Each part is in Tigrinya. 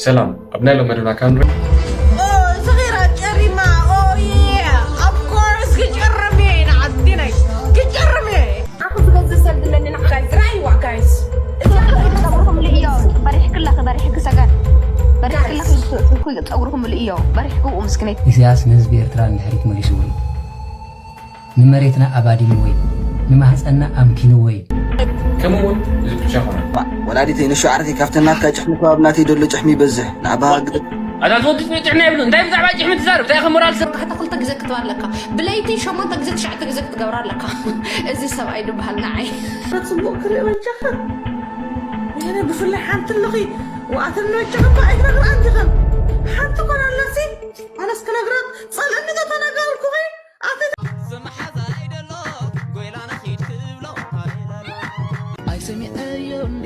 ሰላም ኣብ ናይ ሎመደና ካንሪ صغيرة كريمة. Oh yeah, of course. كجرمي عدينك. كجرمي. أخذ غزة سلد لنا guys. رايوا guys. ጸጉርኩም ልእዮ በሪሕክላኺ በሪሕኪ ሰጋን በሪሕክላኺ ጸጉርኩም ልእዮ በሪሕኪ ምስክነይ ኢሳያስ ንህዝቢ ኤርትራ ንድሕሪት መሊስዎ እዩ። ንመሬትና ኣባዲምዎ እዩ። ንማህጸንና ኣምኪንዎ እዩ። ከምኡ እውን እዚ ብቻ ይኾነ ወላዲተይ ንሹ ዓርኪ ካብተን ናትካ ጭሕሚ ከባቢ ናተይ ደሎ ጭሕሚ ይበዝሕ ንኣባሃ ግደ ኣታ ዝወዲ ጥዕና የብሉ እንታይ ብዛዕባ ጭሕሚ ትዛረብ እንታይ ከም ሞራል ሰብ ካሕታ ክልተ ግዜ ክትባ ኣለካ ብለይቲ ሸሞንተ ግዜ ትሽዓተ ግዜ ክትገብራ ኣለካ እዚ ሰብኣይ ድበሃል ንዓይ ጽቡቕ ክርኢ በጃኻ ይህነ ብፍላይ ሓንቲ ኣለኺ ወኣተኒ በጃኻ እኳ ኣይትነግራ እንዲኸን ሓንቲ ኮን ኣለሲ ኣነስ ክነግራ ጸልእኒ ተተናገርኩኺ ኣቲ ዝመሓዛይ ደሎ ጎይላ ንኺድ ክብሎ ኣይሰሚዐዮ እንዴ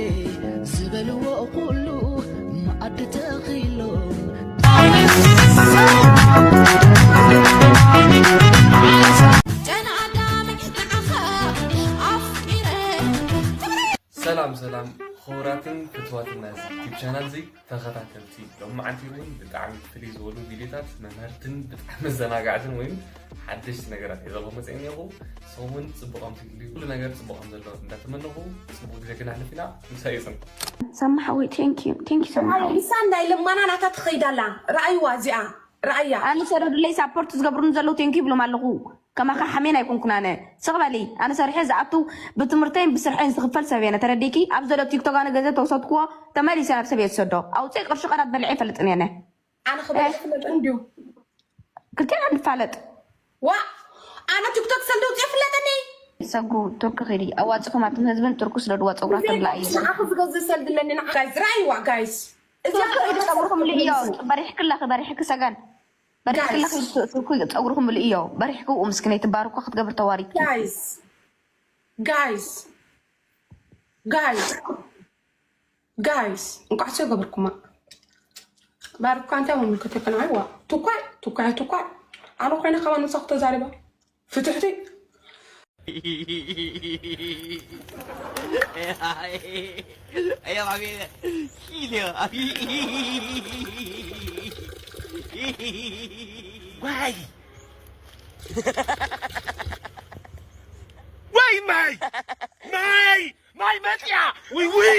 ዝበልዎ ኩሉ መኣዲ ተኺሎም ሰላም ሰላም ክቡራትን ፍትዋትን ናዚ ዩቲብ ቻናል እዚ ተኸታተልቲ ሎም መዓልቲ እውን ብጣዕሚ ፍልይ ዝበሉ ቪዲዮታት መምህርትን ብጣዕሚ መዘናጋዕትን ወይም ሓደሽቲ ነገራት እየ ዘቦ መፅእ እኒኹ ሰውን ፅቡቕ ኣምትግልዩ ኩሉ ነገር ፅቡቕ ከም ዘሎ እንዳተመነኹ ፅቡቕ ግዜ ክናሕልፍ ኢና ምሳይ ይፅን ሰማሓዊ thank you thank you ሰማሓዊ ኢሳ እንዳይ ለማና ናታ ትኸይዳላ ረኣይዋ እዚኣ ረኣያ ኣነ ሰረዱለይ ሳፖርት ዝገብሩኒ ዘለዉ thank you ይብሎም ኣለኹ ከማኻ ሓሜን ኣይኮንኩን ኣነ ስቕ በሊ ኣነ ሰሪሐ ዝኣቱ ብትምህርተይን ብስርሐይን ዝኽፈል ሰብ እየ ተረዲኪ ኣብ ዘሎ ቲክቶክ ኣነ ገንዘብ ተውሰድክዎ ተመሊሰ ናብ ሰብ እየ ዝሰዶ ኣውፅእ ቅርሺ ቀዳት በልዐ ይፈልጥን እየ ኣነ ክበልዕ ፍለጥ እንድዩ ክልቴና ንፋለጥ ዋ ኣነ ቲክቶክ ሰልደ ውፅእ ፍለጠኒ ሰጉ ቱርኪ ኺዲ ኣዋፅኹም ኣቱም ህዝብን ቱርኪ ስደድዋ ፀጉራ ተብላ እዩ ንዓኹ ዝገዝእ ሰልድ ኣለኒ ንዓ ጋይስ ራይዋ ጋይስ እዚኣ ቱርኪ ኺዲ ፀጉርኩም ልእዮ በሪሕክላኺ በሪሕኪ ሰጋን በሪሕክላኺ ቱርኪ ፀጉርኩም ልእዮ በሪሕኪ ኡ ምስክነይ ትባርኳ ክትገብር ተዋሪድኪ ጋይስ ጋይስ ጋይስ ጋይስ እንቋዕ ሰው ገበርኩማ ባርኳ እንታይ መምልከተክን ኣይዋ ትኳዕ ትኳዕ ትኳዕ ኣነ ኮይነ ካባ ንሳ ክተዛሪባ ፍትሕቲ ዋይ ዋይ ማይ ማይ ማይ መፅያ ውይ ውይ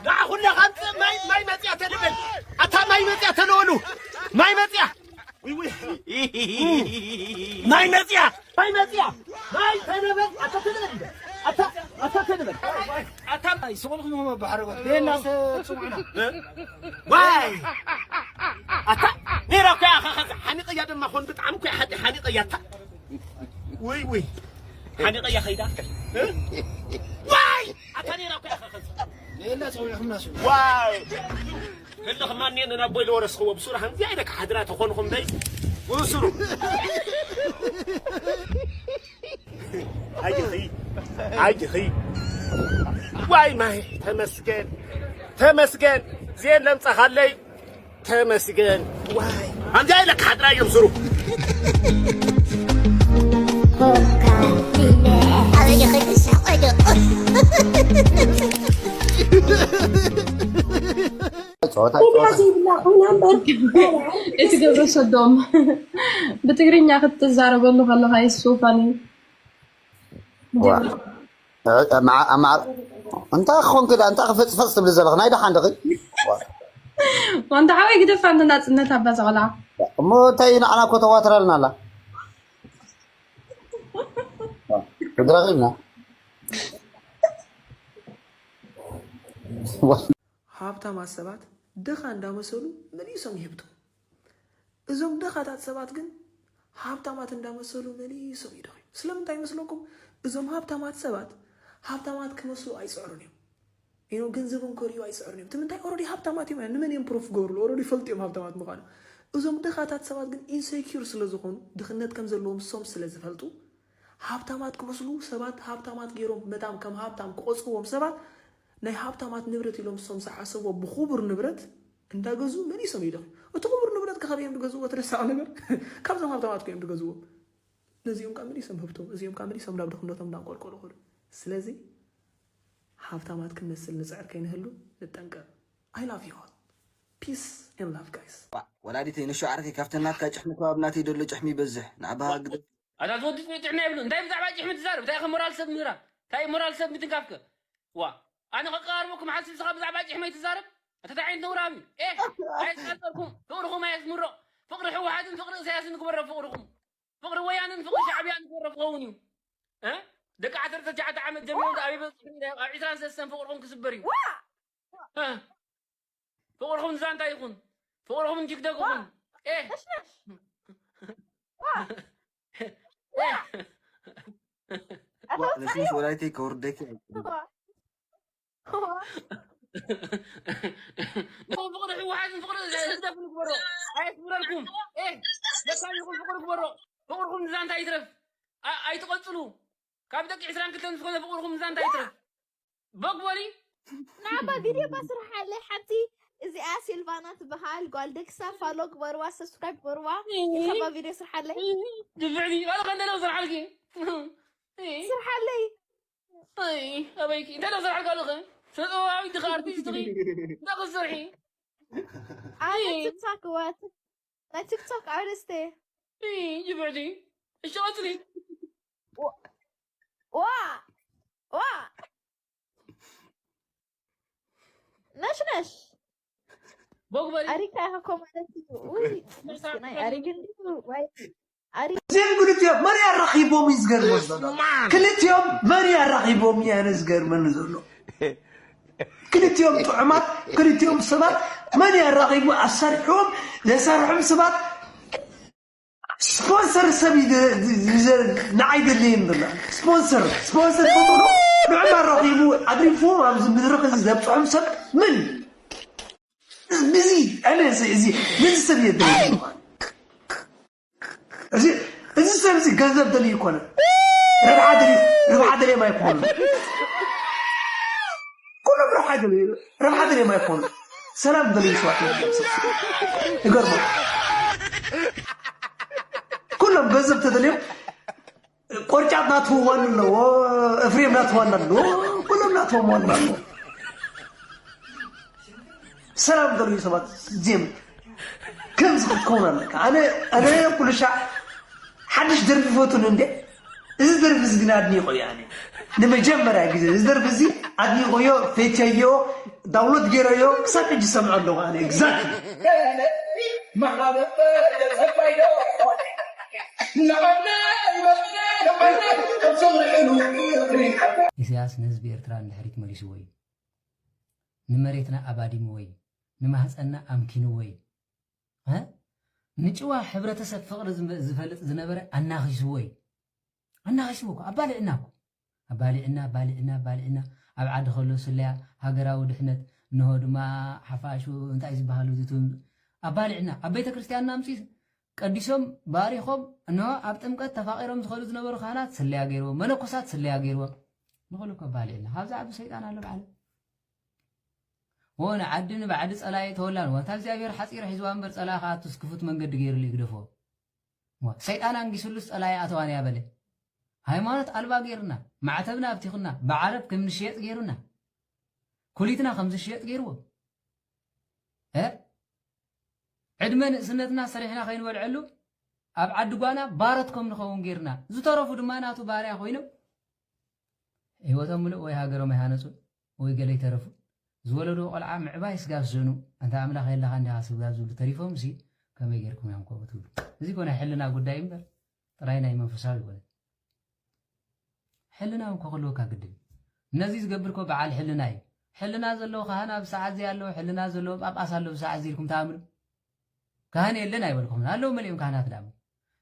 ዳ ኩለ ከምፅእ ማይ ማይ መፅያ ተልብል ኣታ ማይ መፅያ ተለወሉ ማይ መፅያ ውይ ውይ ማይ መፅያ ማይ መፅያ ማይ ተልብል ኣታ ተልብል ኣታ ኣታ ተልብል ኣታ ማይ ስቁልኩም መባሕረጎት ቤና ሰጽሙዕና ዋይ ኣታ ኔራ እኮ ሓኒቀያ ድማ ኮን ብጣዕሚ እኮ ሓኒቀያ ኣታ ውይ ውይ ሓኒቀያ ከይዳ ዋይ ኣታ ኔራ እኮ ያኸኸዝ ሌላ ሰው ይኹምና ሰው ዋይ ህልኽ ማን ነን ናብ ቦይ ለወረስኽዎ ብሱራ ከምዚ ዓይነት ሓድራ ተኾንኹም ደይ ብሱሩ ኣይኺ ኣይኺ ዋይ ማይ ተመስገን ተመስገን ዜን ለምጻኻለይ ተመስገን ዋይ ኣንታ ኢለ ክሓድራ እዮም ስሩ እቲ ግብረ ሰዶም ብትግርኛ ክትዛረበሉ ከለካ ይስፋኒ እንታይ ክኾንክ ዳ እንታይ ክፈፅፈፅ ትብሊ ዘለኽ ናይ ደሓን ድኺ ወንታ ሓወይ ግደፋ እንተ ናፅነት ኣባ ዘቕላ እሞ እንታይ እዩ ንዓና እኮ ተዋትራልና ኣላ ትግራኺብና ሃብታማት ሰባት ድኻ እንዳመሰሉ መሊሶም ይህብቶም። እዞም ድኻታት ሰባት ግን ሃብታማት እንዳመሰሉ መሊሶም ይደኽዩ። ስለምንታይ ይመስለኩም? እዞም ሃብታማት ሰባት ሃብታማት ክመስሉ ኣይፅዕሩን እዮም። You know፣ ገንዘቦም ከርእዩ ኣይፅዕሩን እዮም። ትምንታይ ኦረዲ ሃብታማት እዮም። ንመን እዮም ፕሩፍ ክገብሩሉ? ኦረዲ ይፈልጡ እዮም ሃብታማት ምዃኑ። እዞም ድኻታት ሰባት ግን ኢንሴኪር ስለ ዝኾኑ፣ ድኽነት ከም ዘለዎም ሶም ስለ ዝፈልጡ፣ ሃብታማት ክመስሉ ሰባት ሃብታማት ገይሮም መታም ከም ሃብታም ክቆፅርዎም ሰባት ናይ ሃብታማት ንብረት ኢሎም ሶም ዝሓሰብዎ ብክቡር ንብረት እንዳገዙ መሊሶም ይደኽዩ። እቲ ክቡር ንብረት ከ ካበይ እዮም ዝገዝእዎ? እቲ ደሳቕ ነገር ካብዞም ሃብታማት እኮ እዮም ዝገዝእዎ። ነዚኦም ከ መሊሶም ህብቶም፣ እዚኦም ከ መሊሶም ናብ ድኽነቶም እንዳንቆልቆሉ ኸዱ። ስለዚ ሃብታማት ክንመስል ንፅዕር ከይንህሉ ንጠንቀቕ። I love you all. Peace and love, guys. ዋ፣ ወላዲተይ ንሹ ዓርከይ ካብተን ናትካ ጭሕሚ ከባቢ ናተይ ደሎ ጭሕሚ ይበዝሕ ንዓባኻ ግደ ኣታ ትወዲ ጥዕና ይብሉ እንታይ ብዛዕባ ጭሕሚ ትዛረብ እንታይ ከም ሞራል ሰብ ምህራ እንታይ ሞራል ሰብ ምትንካፍከ ዋ ኣነ ከቀራርበኩም ሓስብ ስኻ ብዛዕባ ጭሕመይ ትዛረብ ኣታ እንታይ ዓይነት ነውራም እዩ ኤህ ኣየስቀልጠልኩም ፍቅርኹም ኣየስምሮ ፍቅሪ ህወሓትን ፍቅሪ እሳያስን ንግበሮ ፍቅርኹም ፍቅሪ ወያንን ፍቅሪ ሻዕብያን ንግበሮ ክኸውን እዩ እ ደቂ ዓሰርተ ትሽዓተ ዓመት ጀሚሮም ኣበይ በፅሑ ኣብ ዕስራን ሰለስተን ፍቅርኹም ክስበር እዩ ፍቅርኹም ዛንታ ይኹን ፍቅርኹም ጅግደግኹም ኤህ ነስንሽ ወላይተይ ከውርደኪ ፍቅሪ ህወሓትን ፍቅሪ ህግደፍ ንግበሮ ኣየስምረልኩም ኤህ ደካም ይኹን ፍቅሪ ግበሮ ፍቅርኹም ዛንታ ይትረፍ ኣይትቐፅሉ ካብ ደቂ ዕስራን ክልተን ዝኾነ ፍቅርኹም ዛንታ ይትረፍ በግ በሊ ናባ ቪድዮ ባስርሓለይ ሓንቲ እዚኣ ሲልቫና ትበሃል ጓል ደግሳ ፋሎ ግበርዋ ሰብስክራይብ ግበርዋ እተባ ቪድዮ ስርሓለይ ድብዕቲ ባለ ከንደለው ስርሓልኪ ስርሓለይ ኣበይኪ እንታይ ለው ስርሓልካ ኣለኸ ስነጥበባዊ ድኸ ኣርቲስት ኺ እንታይ ክሰርሒ ኣነ ቲክቶክ ወት ናይ ቲክቶክ ኣርቲስት ድብዕቲ እሺ ቀፅሊ ዋ ዋ ነሽነሽ በጉበሪ ኣሪካ ኢኻ እኮ ማለት እዩ ውይ ምስኪናይ ኣሪግ እንዲሁ ወይ ኣሪግ እዚኦም ክልቲኦም መን ያራኺቦም እዩ ዝገርመ ዘሎ ክልቲኦም መን ያራኺቦም እዩ ኣነ ዝገርመኒ ዘሎ ክልቲኦም ጥዑማት ክልቲኦም ሰባት መን ያራኺቡ ኣሳሪሕዎም ዘሳርሖም ሰባት ስፖንሰር ሰብ ንዓይ ደለየን ብላ ስፖንሰር ስፖንሰር ፈጥሮ ንዕማ ረኺቡ ኣድሪፉ ኣብዚ ምድሪ ክዚ ዘብፅሖም ሰብ ምን እዚ ኣነ እዚ እዚ ነዚ ሰብ የድለ እዚ እዚ ሰብ እዚ ገንዘብ ደልዩ ይኮነ ረብሓ ደልዩ ረብሓ ደልዮም ኣይኮኑ ኩሎም ረብሓ ደልዩ ረብሓ ደልዮም ኣይኮኑ ሰላም ደልዩ ሰባት ይገርሙ ኩሎም ገንዘብ ተደልዮም ቆርጫት ናትዎ ዋን ኣለዎ እፍሬም ናትዎ ዋን ኣለዎ ኩሎም ናትዎም ዋን ኣለዎ ሰላም ደልዩ ሰባት ዜም ከምዚ ክትከውን ኣለካ ኣነ ኣነ ኩሉ ሻዕ ሓድሽ ደርፊ ይፈቱን እንዴ እዚ ደርፊ እዚ ግን ኣድኒቆ እዩ ኣነ ንመጀመርያ ግዜ እዚ ደርፊ እዚ ኣድኒቆዮ ፈትየዮ ዳውንሎድ ገይረዮ ክሳብ ሕጂ ሰምዖ ኣለኹ ኣነ exactly ኢሳያስ ንህዝቢ ኤርትራ ንድሕሪት መሊስዎ እዩ። ንመሬትና ኣባዲምዎ እዩ። ንማህፀንና ኣምኪንዎ እዩ። እ? ንጭዋ ሕብረተሰብ ፍቕሪ ዝመ- ዝፈልጥ ዝነበረ ኣናኺስዎ እዩ። ኣናኺስዎ እኮ ኣባሊዕና እኮ ኣባሊዕና ኣባሊዕና ኣባሊዕና ኣብ ዓዲ ከሎ ስለያ ሃገራዊ ድሕነት እንሆ ድማ ሓፋሹ እንታይ ዝበሃሉ ዝትም ኣባሊዕና ኣብ ቤተ ክርስቲያንና ኣምፂ ቀዲሶም ባሪኾም እንሆ ኣብ ጥምቀት ተፋቒሮም ዝኸዱ ዝነበሩ ካህናት ስለያ ገይርዎም መነኮሳት ስለያ ገይርዎም ንኸሉ እኮ ኣባሊዕና ካብዚ ዓቢ ሰይጣን ኣሎ ብዓለም ዎ ንዓዲ ንባዕዲ ጸላኢ ተወላን ዋንታ እግዚኣብሔር ሓጺረ ሒዝዋ እምበር ጸላኢ ከኣቱስ ክፉት መንገዲ ገይሩሉ ይግደፎ ሰይጣን ኣንጊሱሉስ ጸላኢ ኣተዋንያ በለ ሃይማኖት ኣልባ ገይሩና ማዕተብና ኣብቲኹና ብዓረብ ከም ንሽየጥ ገይሩና ኩሊትና ከም ዝሽየጥ ገይርዎ እ ዕድመ ንእስነትና ሰሪሕና ከይንበልዐሉ ኣብ ዓዲ ጓና ባሮት ከም ንኸውን ገይርና ዝተረፉ ድማ ናቱ ባርያ ኮይኖም ህይወቶም ምሉእ ወይ ሃገሮም ኣይሃነጹን ወይ ገለ ይተረፉ ዝወለድዎ ቆልዓ ምዕባይ ስጋብ ዝሰኑ ኣንታ ኣምላኽ የለኻ እንዲኻ ስጋብ ዝብሉ ተሪፎም ሲ ከመይ ጌርኩም እዮም ከምኡ ትብሉ እዚ ኮ ናይ ሕልና ጉዳይ እምበር ጥራይ ናይ መንፈሳዊ ይኮነ ሕልና እውን ክህልወካ ግድን ነዚ ዝገብር ኮ በዓል ሕልና እዩ ሕልና ዘለዎ ካህን ኣብ ሰዓት እዚ ኣለዎ ሕልና ዘለዎ ጳጳስ ኣለዎ ሰዓት እዚ ኢልኩም ተኣምኑ ካህን የለን ኣይበልኩምን ኣለዉ መሊኦም ካህናት ዳሞ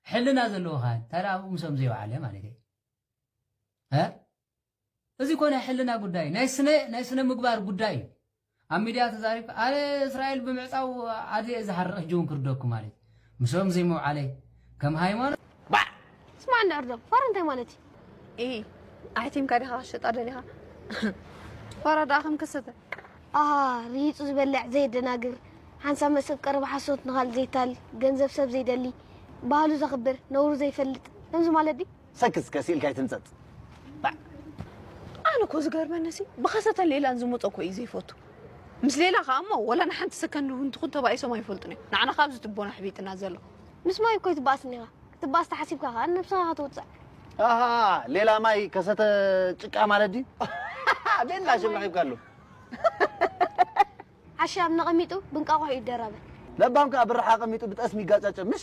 ሕልና ዘለዎ ካህን ታዲያ ኣብኡ ምሶም ዘይወዓለ ማለት እዩ እ እዚ ኮ ናይ ሕልና ጉዳይ ናይ ስነ ናይ ስነ ምግባር ጉዳይ እዩ ኣብ ሚድያ ተዛሪብካ ኣነ እስራኤል ብምዕፃው ኣደ ዝሃርቕ ጅውን ክርደኩ ማለት ምሶም ዘይመውዓለይ ከም ሃይማኖት ባዕ ስማዕ እንዳ ዕርዶም ፋራ እንታይ ማለት እዩ? ኢ ኣሕቲምካ ዲኻ ክትሸጣ ደሊኻ? ፋራ ደኣ ከም ከሰተ ኣሃ ርሂጹ ዝበልዕ ዘየደናግር ሓንሳብ መሰብ ቀረባ ሓሶት ንኻልእ ዘይታል ገንዘብ ሰብ ዘይደሊ ባህሉ ዘኽብር ነውሩ ዘይፈልጥ ከምዚ ማለት ድዩ? ሰክስ ከሲእልካ ኣይትምጸጽ። ኣነ እኮ ዝገርመኒ ሲ ብኸሰተን ሌላን ዝመጾ እኮ እዩ ዘይፈቱ። ምስ ሌላ ከኣ እሞ ወላ ንሓንቲ ሰከንድ እውን ትኹን ተባኢሶም ኣይፈልጡን እዮም። ንዓና ካብ ዝትቦና ኣሕቢጥና ዘሎ። ምስ ማይ እኮ ይትበኣስ እኒኻ። ክትበኣስ ተሓሲብካ ከኣ ንነብስኻ ክትውጽዕ። ኣሃ፣ ሌላ ማይ ከሰተ ጭቃ ማለት ድዩ? ቤላ ሽም ረኺብካሉ። ዓሻ ኣብ ነቐሚጡ ብንቃቑሕ እዩ ይደራበ። ለባም ከኣ ብርሓ ኣቐሚጡ ብጠስሚ ይጋጫጨ ምሽ?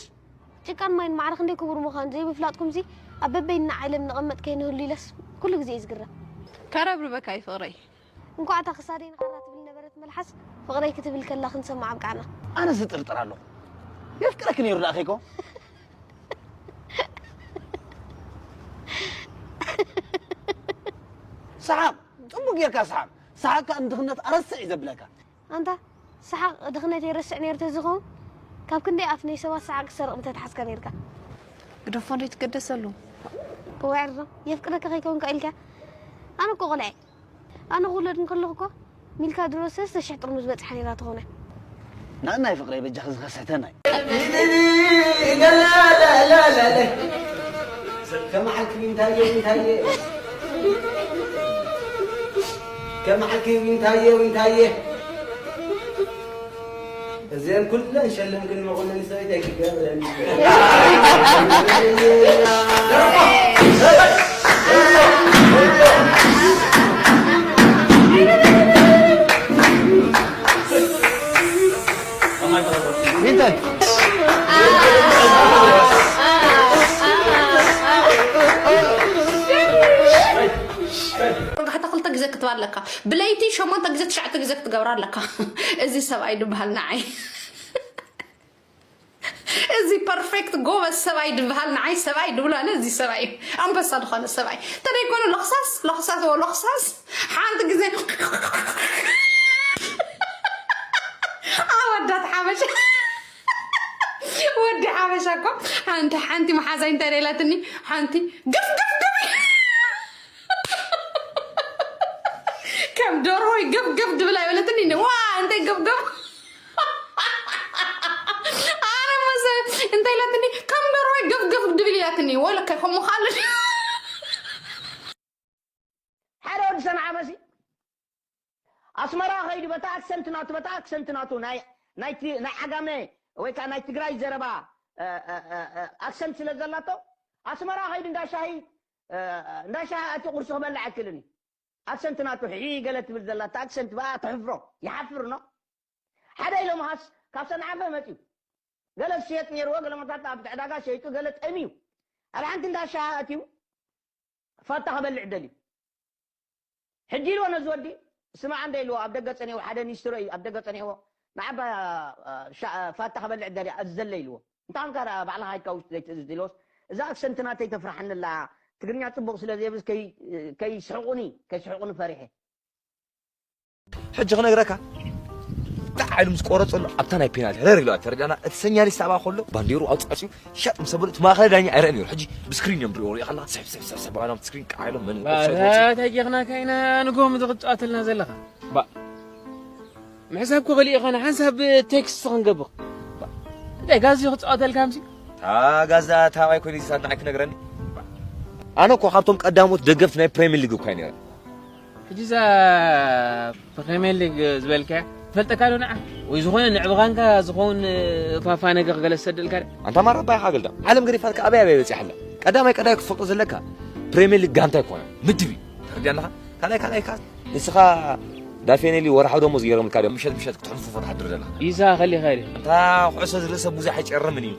ጭቃን ማይን ማዕረ ክንደይ ክቡር ምዃኑ ዘይምፍላጥኩምሲ ኣብ በበይንና ዓለም ንቐመጥ ከይንህሉ ኢለስ ኩሉ ግዜ እዩ ዝግረም። ከረብርበካ እዩ ፍቕረይ። እንኳዕ እታ ክሳደይ ንቐራ ትብል ነበረት መልሓስ ፍቕረይ ክትብል ከላ ክንሰምዓ ኣብቃዕና። ኣነስ እጥርጥር ኣለኹ። የፍቅረኪ ነይሩ ደኣ ከይኮ? ሰሓቕ፣ ጽቡቕ ጌርካ ሰሓቕ። ሰሓቕ ከኣ ንድኽነት ኣረስዕ እዩ ዘብለካ። ኣንታ ሰሓቕ ድኽነተይ ይረስዕ ነይሩ ተዝኸውን ካብ ክንደይ ኣፍ ናይ ሰባት ሰሓቕ ክሰርቕ ምተትሓዝካ ነይርካ። ግደፎ እንዶ ይትገደሰሉ። እዋይ ዕርዞ የፍቅረካ ከይከውንካ ኢልካ ኣነ እኮ ቆልዐ ኣነ ክውለድ እንከለኹ እኮ ሚልካ ድሮ ሰለስተ ሽሕ ጥርሙዝ በጽሓ ነይራ ትኾነ። ናናይ ፍቅረይ በጃኺ ዝኸሰተናይ ከመሓልኪ ዊንታየ ዊንታየ ከመሓልኪ ዊንታየ ዊንታየ እዘን ኩለን ሸለምክን መኮነን ሰበይት ኣይክገብረን እንታይ ርጋሕታ ክልተ ግዜ ክትባ ኣለካ። ብለይቲ ሸሞንተ ግዜ ትሽዓተ ግዜ ክትገብራ ኣለካ። እዚ ሰብኣይ ድበሃል ንዓይ። እዚ ፐርፌክት ጎበዝ ሰብኣይ ድበሃል ንዓይ ሰብኣይ ድብሎ ኣነ እዚ ሰብኣይ እዩ። ኣንበሳ ዝኾነ ሰብኣይ ተደይኮነ ለኽሳስ ለኽሳስ ወ ለኽሳስ ሓንቲ ግዜ ኣወዳት ሓበሻ ወዲ ሓበሻ እኮ ሓንቲ ሓንቲ መሓዛይ እንታይ ደላትኒ ሓንቲ ግፍ ግፍ ግፍ ከም ደርሆይ ግፍ ግፍ ድብል ኣይበለትኒ ዋ እንታይ ግፍ ግፍ ኣነ መሰ እንታይ ኢላትኒ ከም ደርሆይ ግፍ ግፍ ድብል ኢላትኒ ወለከ ከምኡ ካልድ ሓደ ወዲ ሰንዓ መሲ ኣስመራ ከይዱ በታ ኣክሰንት ናቱ በታ ኣክሰንት ናቱ ናይ ናይ ቲ- ናይ ዓጋመ ወይ ከዓ ናይ ትግራይ ዘረባ እ፣ እ፣ እ፣ እ፣ ኣክሰንት ስለ ዘላቶ ኣስመራ ከይዱ እንዳ ሻሂ እ፣ እንዳ ሻሂ ኣትዩ ቁርሲ ክበልዕ ኣይክእልን እዩ ኣክሰንት ናቱ ሒ ገለ ትብል ዘላ እቲ ኣክሰንት በኣ ተሕፍሮ ይሓፍር ኖ ሓደ ኢሎም ሃስ ካብ ሰንዓፈ መፅዩ ገለ ዝሽየጥ ነይርዎ ገለ መታታ ኣብቲ ዕዳጋ ሸይጡ ገለ ጠምዩ ኣብ ሓንቲ እንዳ ሻሂ ኣትዩ ፋታ ክበልዕ ደልዩ ሕጂ ኢልዎ ነዚ ወዲ ስማዕ እንደ ኢልዎ ኣብ ደገ ጸኒሕዎ ሓደ ኒስትሮ እዩ ኣብ ደገ ጸኒሕዎ ንዓባ ፋታ ክበልዕ ደልያ ኣዝዘለ ኢልዎ እንታይ ኮንካ ደኣ ባዕልኻ ኢድካ ውሽጢ ዘይትእዝዝ ኢልዎስ እዛ ኣክሰንት ናተይ ተፍርሓኒ ኣላ ትግርኛ ጽቡቕ ስለ ዘይብዝ ከይስሕቑኒ ከይስሕቑኒ ፈሪሐ ሕጂ ክነግረካ ጣዕ ኢሉ ምስ ቆረጸሉ ኣብታ ናይ ፔናልቲ ረር ኢሉ ተረዳና እቲ ሰኛሊስት ኣብኣ ከሎ ባንዴሩ ኣውጻጺኡ ሻጥ ምስ ኣበሉ እቲ ማእኸላይ ዳኛ ኣይረአን ነይሩ ሕጂ ብስክሪን እዮም ድሪኦ ሪኢኻላ ስሕብ ስሕብ ስሕብ ስሕብ ባዕሎም ስክሪን ቃዕ ኢሎም መን ተጀኽና ከይና ንጎም ዝቕጻተልና ዘለኻ ባ ምሕሳብ ክኽእል ኢኻ ንሓንሳብ ቴክስት ክንገብር እንታይ ጋዝ ክጻወተልካ ምሲ ጋዛ ታባይ ኮይኑ ሳድና ክነግረኒ ኣነ እኮ ካብቶም ቀዳሞት ደገፍቲ ናይ ፕሪሚየር ሊግ እኳ ነረ ሕጂ እዛ ፕሪሚየር ሊግ ዝበልካያ ትፈልጠካ ዶ ንዓ ወይ ዝኾነ ንዕብኻንካ ዝኸውን ፋፋ ነገር ክገለ ዝሰደልካ ኣንታ ማራ ባይኻ ገልዳ ዓለም ገዲፋትካ ኣበይ ኣበይ በፂሓላ ቀዳማይ ቀዳይ ክትፈልጦ ዘለካ ፕሪሚየር ሊግ ጋንታ ኣይኮነ ምድብ እዩ ተረዲኣናኻ ካልኣይ ካልኣይ ካ ንስኻ ዳፌኔሊ ወርሓዊ ደሞዝ ገይሮምልካ ድዮም ምሸት ምሸት ክትሕልፉ ትሓድር ዘለኻ ኢሳ ከሊኻ ድዩ እታ ኩዕሶ ዝርኢ ሰብ ብዙሕ ኣይጨርምን እዩ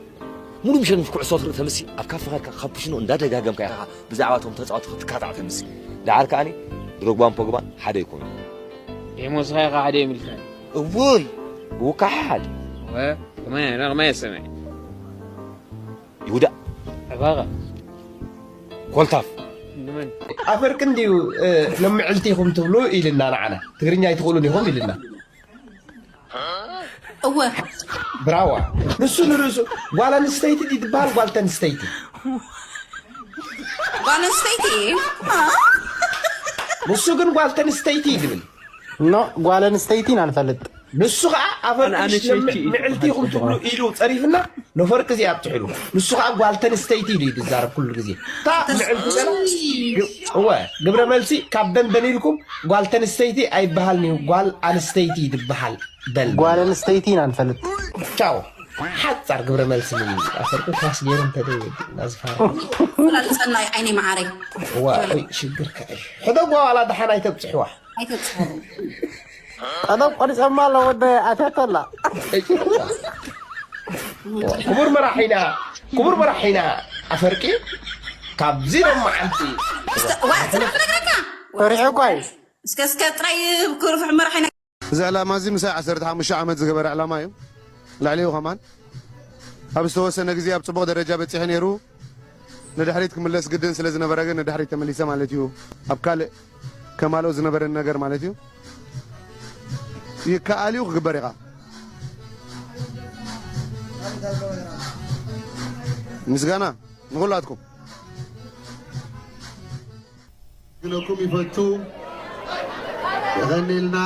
ሙሉእ ምሸት ምስ ኩዕሶ ትርኢ ተምሲ ኣብ ካፈ ኸድካ ካፑሽኖ እንዳደጋገምካ ኢኻ ብዛዕባ እቶም ተጻወቲ ክትካታዕ ተምሲ ደሓር ከኣኒ ድሮግባን ፖግባን ሓደ ይኮኑ ዴሞስኻ ኢኻ ሓደ ይምልካ እውይ ውካሓሓል ከማይ ሰማይ ይሁዳ ዕባኻ ኮልታፍ ንመን ኣፈርቂ እንድዩ ሎምዕልቲ ኢኹም ትብሉ ኢልና ንዓና ትግርኛ ኣይትኽእሉን ኢኹም ኢልና እወ ብራዋ ንሱ ንርእሱ ጓል ኣንስተይቲ ድዩ ትበሃል ጓል ተንስተይቲ ጓል ኣንስተይቲ ንሱ ግን ጓል ተንስተይቲ እዩ ዝብል ኖ ጓል ኣንስተይቲ ኢና ንፈልጥ ንሱ ከዓ ኣፈርቂ ኣነ ምሽ-፣ ኣነስተይቲ እዩ ምዕልቲ ኢኹም ዝበሃል ትብሉ ዝበሃል። ኢሉ ጸሪፍና፣ ነፈርቂ እዚ ኣብትሕሉ። ንሱ ከዓ ጓል ተንስተይቲ ኢሉ እዩ ዝዛረብ ኩሉ ግዜ። እታ ምዕልቲ ገና፣ እወ፣ ግብረ መልሲ ካብ ደንደን ኢልኩም ጓል ተንስተይቲ ኣይበሃልን እዩ፣ ጓል ኣንስተይቲ እዩ ዝበሃል። በል። ጓል ኣንስተይቲ ኢና ንፈልጥ። ቻው። ሓጻር ግብረ መልሲ ምን ኣፈርቂ ክላስ ገይሩ እንተደይ ናዝፋር። ላልጸናይ ዓይነይ መዓረይ። ዋ፣ ወይ ሽግር ከ። ሕደጓ ዋላ ደሓን ኣይተብጽሕዋ። ኣይተብጽሕዋ። ቀደም ቆሪጸማ ኣሎ ወደ ኣትያቶ ኣላ። ክቡር መራሒና፣ ክቡር መራሒና ኣፈርቂ ካብዚ ሎም መዓልቲ እስተ-፣ ዋ፣ ጽናሕ ነግረካ። ፈሪሑ እኳ እዩ። እስከ፣ እስከ ጥራይ ክርፍሕ መራሒና። እዚ ዕላማ እዚ ምሳይ ዓሰርተ ሓሙሽተ ዓመት ዝገበረ ዕላማ እዩ። ልዕሊኡ ከማን ኣብ ዝተወሰነ ግዜ ኣብ ጽቡቕ ደረጃ በጺሑ ነይሩ። ንድሕሪት ክምለስ ግድን ስለ ዝነበረ ግን ንድሕሪት ተመሊሰ ማለት እዩ። ኣብ ካልእ ከማልኦ ዝነበረኒ ነገር ማለት እዩ። ይከኣል እዩ፣ ክግበር ኢኻ። ምስጋና ንኹላትኩም። ክለኩም ይፈቱ። የቐንየልና።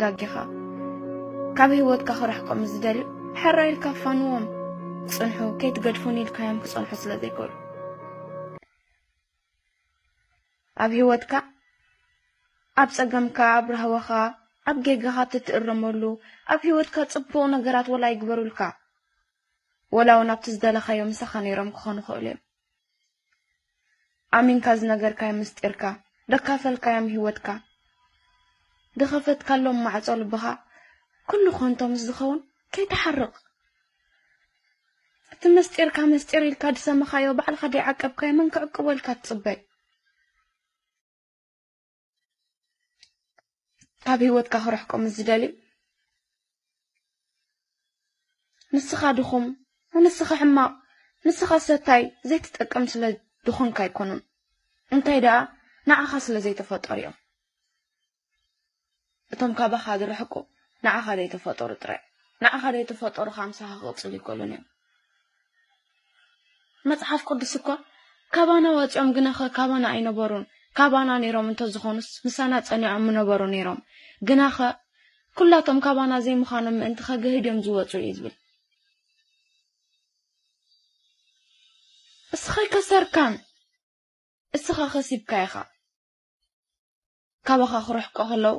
ጋጊኻ። ካብ ህይወትካ ክርሕቆም ዝደልዩ፣ ሕራይ ኢልካ ፋንዎም። ጽንሑ፣ ከይትገድፉኒ ኢልካዮም ክጸንሑ ስለ ዘይክእሉ። ኣብ ህይወትካ፣ ኣብ ጸገምካ፣ ኣብ ራህዋኻ፣ ኣብ ጌጋኻ ትትእረመሉ፣ ኣብ ህይወትካ ጽቡቕ ነገራት ወላ ይግበሩልካ። ወላ እውን ኣብቲ ዝደለኻዮ ምሳኻ ነይሮም ክኾኑ ይኽእሉ እዮም። ኣሚንካ ዝነገርካዮም ምስጢርካ፣ ደካፈልካዮም ህይወትካ፣ ድኸፈትካሎም ማዕጾ ልብኻ፣ ኩሉ ኮንቶ ምስ ዝኸውን ከይትሓርቕ። እቲ ምስጢርካ ምስጢር ኢልካ ድሰመኻዮ ባዕልኻ ደይዓቀብካዮ መን ክዕቅቦ ኢልካ ትጽበ? ካብ ህይወትካ ክርሕቆ ምስ ዝደልዩ፣ ንስኻ ድኹም፣ ንስኻ ሕማቕ፣ ንስኻ ሰታይ ዘይትጠቅም ስለ ድኾንካ ኣይኮኑን። እንታይ ደኣ ንዓኻ ስለ ዘይተፈጠሩ እዮም። እቶም ካባኻ ዝርሕቁ ንዓኻ ዘይተፈጠሩ ጥራይ። ንዓኻ ዘይተፈጠሩ ካብ ምሳኻ ክቕጽሉ ኣይክእሉን እዮም። መጽሓፍ ቅዱስ እኳ ካባና ወጺኦም ግናኸ ካባና ኣይነበሩን። ካባና ነይሮም እንተዝኾኑስ ምሳና ጸኒዖም ምነበሩ ነይሮም። ግናኸ ኩላቶም ካባና ዘይምዃኖም ምእንቲ ኸግህድ እዮም ዝወጹ እዩ ዝብል። እስኻ ኣይከሰርካን፣ እስኻ ከሲብካ ኢኻ። ካባኻ ክርሕቁ ከለዉ፣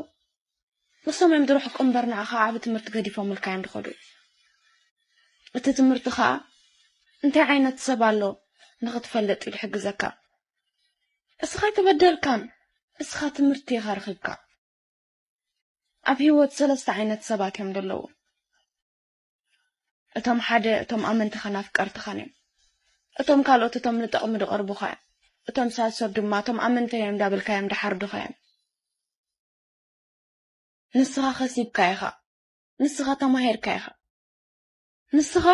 ንሶም እዮም ዝርሕቁ እምበር ንዓኻ ዓቢ ትምህርቲ ገዲፎምልካ እዮም ዝኸዱ። እቲ ትምህርቲ ኸኣ እንታይ ዓይነት ሰብ ኣሎ ንኽትፈልጥ እዩ ዝሕግዘካ። እስኻ ኣይተበደልካን፣ እስኻ ትምህርቲ ኢኻ ረኺብካ። ኣብ ህይወት ሰለስተ ዓይነት ሰባት እዮም ዘለዉ። እቶም ሓደ፣ እቶም ኣመንትኻን ኣፍቀርትኻን እዮም። እቶም ካልኦት፣ እቶም ንጥቕሚ ዝቐርቡኻ እዮም። እቶም ሳልሶት ድማ፣ እቶም ኣመንተይ እዮም እንዳበልካዮም ዝሓርዱኻ እዮም። ንስኻ ከሲብካ ኢኻ። ንስኻ ተማሂርካ ኢኻ። ንስኻ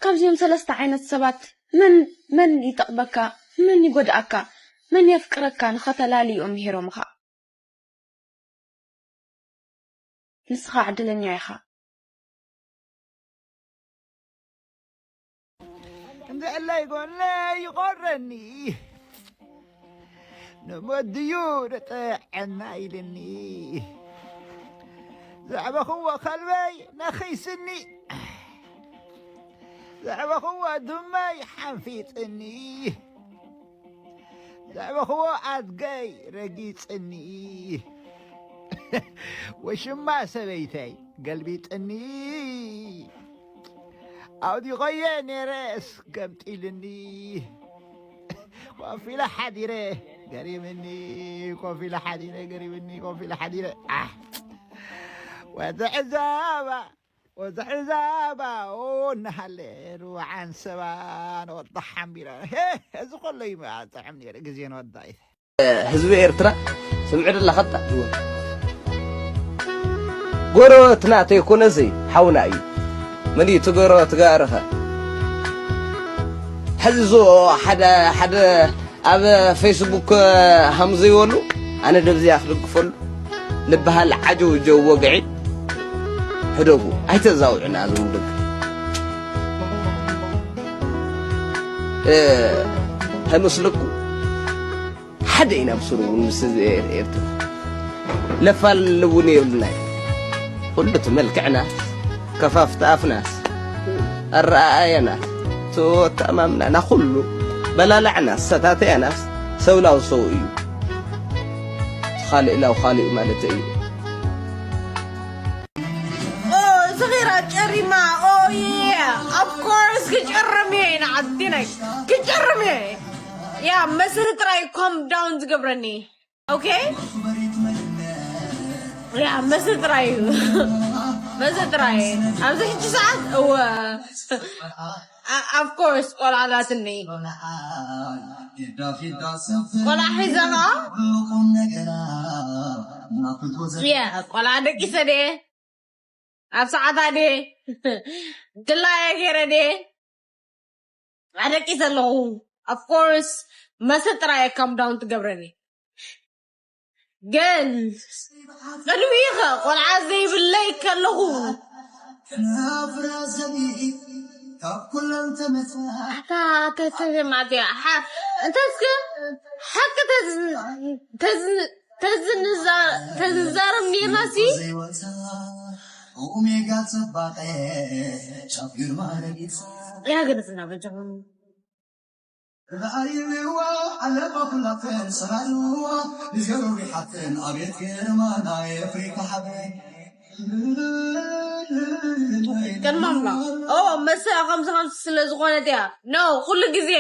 ካብዚኦም ሰለስተ ዓይነት ሰባት መን፣ መን ይጠቕመካ፣ መን ይጎድኣካ፣ መን የፍቅረካ ንኸተላሊ እዮም ምሂሮምኻ። ንስኻ ዕድለኛ ኢኻ። እንድዕለይ ጎለይ ይቖረኒ፣ ንሞት ድዩ ንጥዕና ኢልኒ። ዘዕበኽዎ ከልበይ ነኺስኒ፣ ዘዕበኽዎ ድመይ ሓንፊጥኒ፣ ዘዕበኽዎ ኣድገይ ረጊጽኒ፣ ወሽማ ሰበይተይ ገልቢጥኒ፣ ኣውዲቐየ ነይረስ ገምጢልኒ፣ ኮፍ ኢለ ሓዲረ ገሪምኒ ኮፍ ኢለ ሓዲረ፣ ገሪምኒ ኮፍ ኢለ ሓዲረ። ኣሕ! ወትዕዛባ፣ ወትዕዛባ፣ ኦ፣ እናሃለ ሩዓን ሰባን ወጣ ሓምቢራ። ሄ፣ እዚ ከሎ እዩ ጥዕም ነይሩ ግዜ ንወዳኢት። ህዝቢ ኤርትራ ስምዕድላ ኸጣ ጎረበትና ተይኮነሲ ሓውና እዩ። መን እዩ እቲ ጎረበት ጋርኸ? ሕዚ ዞ ሓደ ሓደ ኣብ ፌስቡክ ሃምዘይበሉ ኣነ ደብዚኣ ክድግፈሉ ልበሃል ዓጀው ጀው ወግዒ ሕደጉ ኣይተዛውዕና ዝምድግ እ፣ ከመስለኩ ሓደ ኢና ብስሩ እውን ምስ ህዝቢ ኤር- ኤርትራ ለፋልል እውን የብልናይ። ኩሉ እቲ መልክዕናስ ከፋፍቲ ኣፍናስ ኣረኣእያናስ ተወታማምናና ኩሉ በላላዕናስ ሰታተያናስ ሰውላው ሰው እዩ። ካልእ ላው ካልእ ማለት እዩ። ኦ፣ ዝኺራ ጨሪማ። ኦ፣ yeah. Of course ክጨርም እየ ኢና ዓዲናይ። ክጨርም እየ። ያ፣ መስሪ ጥራይ calm down ዝገብረኒ። ኦኬ? ያ፣ መስሪ ጥራይ እዩ። መስሪ ጥራይ። ኣብዚ ሕጂ ሰዓት፣ እወ። A-, of course፣ ቆልዓ ኣላትኒ። ቆልዓ ሒዘ ኸዓ? ያ፣ ቆልዓ ደቂሰ ድየ? ኣብ ሰዓታ ድየ? ድላየ ገይረ ድየ? ኣደቂሰ ኣለኹ። Of course፣ መስሪ ጥራይ እየ calm down ትገብረኒ። ግን ቅድሚኡ ኸ ቆልዓ ዘይብለይ ከለኹ፣ ኣታ ተሰማዕትያ፣ ሓ-፣ እንተ እስከ ሓቂ ተዝ-፣ ተዝ-፣ ተዝንዛ-፣ ተዝዛረብ ኔርናሲ፣ ያ ግን ዝና በጃኹም። ቅድሚ ኣምላኽ። ኦ፣ መሰ-፣ ከምዚ ከምዚ ስለ ዝኾነት እያ። ኖ፣ ኩሉ ግዜ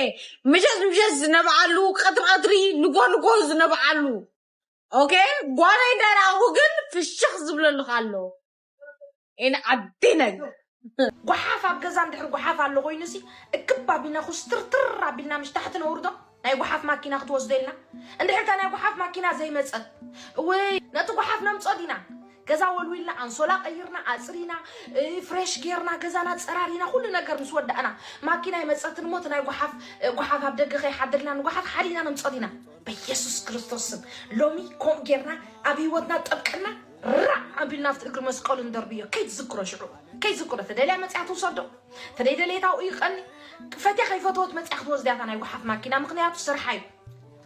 ምሸት ምሸት ዝነብዓሉ፣ ቀትሪ ቀትሪ፣ ንጎ ንጎ ዝነብዓሉ። ኦኬ? ጓለይ እንዳረኣኹ ግን ፍሽኽ ዝብለሉ ኣሎ። ኤን ዓዲ ነገር። ጓሓፍ ኣብ ገዛ እንድሕር ጓሓፍ ኣሎ ኮይኑሲ፣ እክብ ኣቢልና ኩስትርትር ኣቢልና ምሽ ታሕቲ ነውርዶ፣ ናይ ጓሓፍ ማኪና ክትወስዶ ኢልና። እንድሕር እታ ናይ ጓሓፍ ማኪና ዘይመጸት፣ እወይ፣ ነቲ ጓሓፍ ነምጾ ዲና? ገዛ ወልዊልና፣ ኣንሶላ ቀይርና፣ ኣጽሪና፣ እ፣ ፍሬሽ ጌርና፣ ገዛና ጸራሪና፣ ኩሉ ነገር ምስ ወዳእና፣ ማኪና ኣይመጸትን እሞ፣ እቲ ናይ ጓሓፍ፣ እ፣ ጓሓፍ ኣብ ደገ ከይሓድርልና፣ ንጓሓፍ ሓዲና ነምጾ ዲና? በየሱስ ክርስቶስ ስም፣ ሎሚ ከምኡ ጌርና፣ ኣብ ህይወትና ጠብቅና፣ ራዕ ኣቢልና ኣብቲ እግሪ መስቀሉ ንደርብዮ። ከይትዝክሮ ሽዑ። ከይትዝክሮ። ተደልያ መጽያ ትውሰዶ። ተደይ ደልየት ኣብኡ ይቐኒ። ፈትያ ከይፈተወት መጽያ ክትወስድያ እታ ናይ ጓሓፍ ማኪና። ምኽንያቱ ስርሓ እዩ።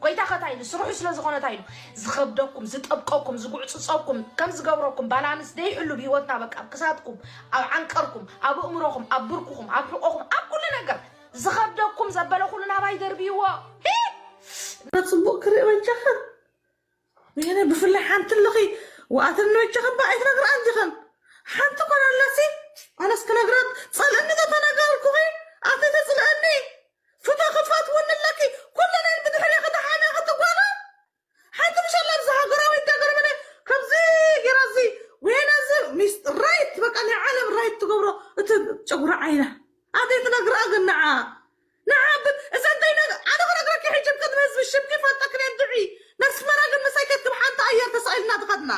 ጎይታ ከ እንታይ ኢሉ? ስርሑ ስለ ዝኾነ እንታይ ኢሉ? ዝኸብደኩም፣ ዝጠብቀኩም፣ ዝጉዕጽጸኩም፣ ከም ዝገብረኩም ባላንስ ደይሕሉ ብህይወትና በቃ ኣብ ክሳድኩም፣ ኣብ ዓንቀርኩም፣ ኣብ ኣእምሮኹም፣ ኣብ ብርኩኹም፣ ኣብ ሕቆኹም፣ ኣብ ኩሉ ነገር ዝኸብደኩም ዘበለ ኩሉ ናባይ ደርብይዎ። ሂ! ጽቡቕ ክርኢ በጃኽን። ወይኔ ብፍላይ ሓንቲ ኣለኺ ወኣተኒ በጃኽን ባ ኣይትነግርኣን ዲኽን ሓንቲ ኮን ኣለሲ ኣነስ ክነግራት ጸልእኒ ዶ ተናገርኩኺ ኣቲ ተጽልእኒ ፍቶ ክፈትውኒ ኣለኪ ኩለነን ብድሕሪ ክትሓምያ ክትጓና ሓንቲ ምሸላ ብዚ ሃገራዊ ይዳገርምኒ ከምዚ ጌራ እዚ ወይነ እዚ ሚስ ራይት በቃ ናይ ዓለም ራይት ትገብሮ እቲ ጨጉሪ ዓይና ኣደይ ትነግርኣ ግን ንዓ ንዓ ብ- እዛ እንታይ ነገር ኣነ ክነግረኪ ሕጂ ቅድሚ ህዝቢ ሽምኪ ፈልጠ ክነድዒ ነስመራ ግን ምሳይ ከትክብ ሓንቲ ኣየር ተሳኢልና ትኸድና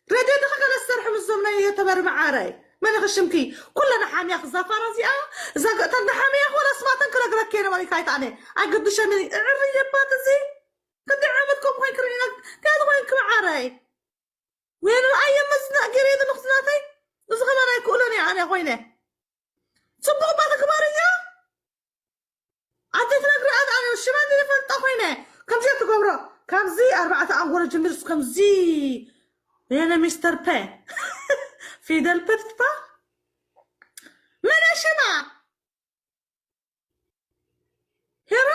ረድዮ ድኻ ገለ ዝሰርሑ ምስዞም ናይ የተበሪ መዓረይ መን ኢኺ ሽምኪ ኩለና ሓምያ ክዛ ፋራ እዚኣ እዛ ገእተን ንሓምያ ኮነ ስማተን ክነግረኪ እየ ነበሪካ ኣይተኣነ ኣይግድሸኒ እዕሪ የባት እዚ ክንደይ ዓመት ከም ኮይንክ ርኢና እንታይ ትኾይንክ መዓረይ ወይኑ ኣየ መዝናእ ገይረ የለ ምኽንያተይ እዚ ከማን ኣይክእሎን እየ ኣነ ኮይነ ጽቡቕ ባ ተግባር እያ ኣደይ ትነግሪ ኣነ ሽማ እንደ ይፈልጣ ኮይነ ከምዚ ትገብሮ ካብዚ ኣርባዕተ ኣንጎሎ ጅምርስ ከምዚ የነ ሚስተር ፐ ፊደል ፐ ትትባ መን ሽማ ሄሮ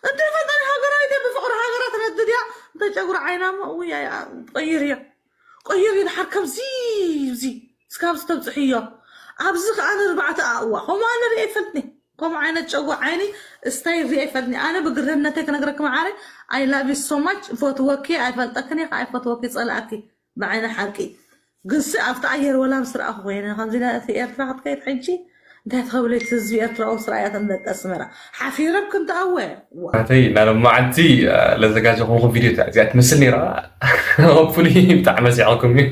እንታይ ፈጣሪ ሃገራዊት እያ ብፍቕሪ ሃገራ ትነድድ እያ እንታይ ጨጉሪ ዓይና እሞ ውይ ኣያ ትቐይር እያ ቀይር እዩ ድሓር ከምዚ እዚ እስካብ ዝተብፅሕዮ ኣብዚ ከዓ ንርባዕተ ኣእዋ ከምኡ ኣነ ርየ ይፈልጥኒ ከምኡ ዓይነት ጨጉ ዓይኒ ስታይ ሪአ ይፈልኒ ኣነ ብግርህነተይ ክነግረኪ መዓረ። I love you so much። ፈትወኪ ኣይፈልጠክን እየ ኣይፈትወኪ ጸላእኪ ብዓይነ ሓቂ። ግንሲ ኣብቲ ኣየር ወላ ምስ ረኣኹ ኮይነ ከምዚ እቲ ኤርትራ ክትከይድ ሕጂ እንታይ ትኸብለይ ህዝቢ ኤርትራዊ ስራያት እንደቂ ኣስመራ ሓፊሮም ክንተኣወ። ናተይ ናሎም መዓልቲ ለዘጋጀኹምኹም ቪድዮ እዚኣ ትመስል ነይራ። ሆፕፉሊ ብጣዕሚ መሲዕኩም እዩ።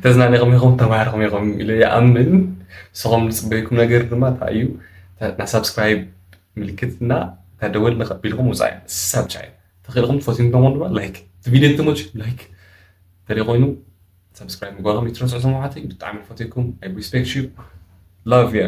ተዝናኒኹም ኢኹም ተማሂርኩም ኢኹም ኢለ ይኣምን። ንስኹም ዝፅበይኩም ነገር ድማ እንታይ እዩ? ናብ ሳብስክራይብ ምልክት እና እታ ደወል ንኸቢልኩም ውፃኢ ሳብ ቻይ ተኽኢልኩም ትፈትዩም ተኾኑ ድማ ላይክ እቲ ቪድዮ ተመች ላይክ ተደ ኮይኑ ሳብስክራይብ ምግባርኩም ይትረስዑ ሰማዕተይ ብጣዕሚ ፈትኩም I respect you love you